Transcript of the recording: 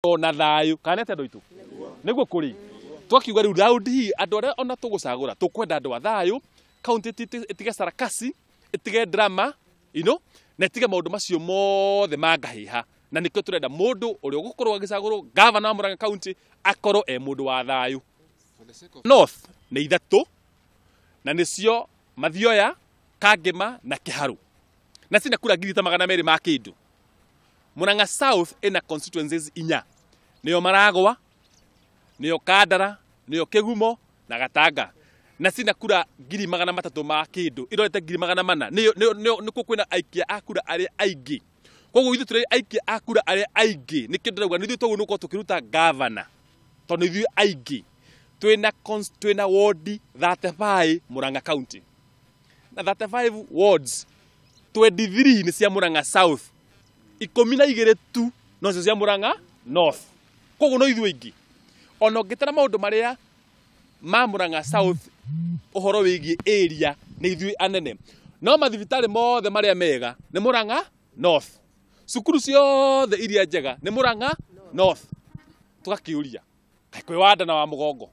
Na thayũ kana nĩ atĩa, andũ aitũ? Nĩguo kũrĩ twakiuga rĩu raundi hii andũ arĩa ona tũgũcagũra, tũkwenda andũ a thayũ, kaunti ĩtige sarakasi, ĩtige drama na ĩtige maũndũ macio mothe ma ngahĩha. Na nĩkĩo tũrenda mũndũ ũrĩa ũgũkorwo agĩcagũrwo gavana wa Murang'a County akorwo e mũndũ wa thayũ. North nĩ ithatũ, na nĩcio Mathioya, Kangema na Kĩharũ, na cina kura 200,000 ma kĩndũ. Murang'a South ĩna constituencies inya, nĩyo Maragwa, nĩyo Kandara, nĩyo Kĩgumo na Gatanga, na cina kura 300,000 ma kĩndũ, irorete 400,000. Nĩkuo kwĩna aikia a kura arĩa aingĩ. Koguo ithuĩ tũrĩ aikia a kura arĩa aingĩ, nĩkĩo ndĩrauga nĩ ithuĩ twagĩrĩirwo nĩ gũkorwo tũkĩruta gavana, tondũ nĩ ithuĩ aingĩ. Twĩna wodi 35 Murang'a County, na 35 wards, 23 nĩ cia Murang'a South, 12 tu nocio cia Murang'a North. Koguo no ithuĩ aingĩ. Ona ũngĩtara maũndũ marĩa ma Murang'a South, ũhoro wĩgiĩ area, nĩ ithuĩ anene. No mathibitarĩ mothe marĩa mega nĩ Murang'a North, cukuru ciothe iria njega nĩ Murang'a North. Tũgakĩũria, kaĩ kwĩ wanda na wa mũgongo?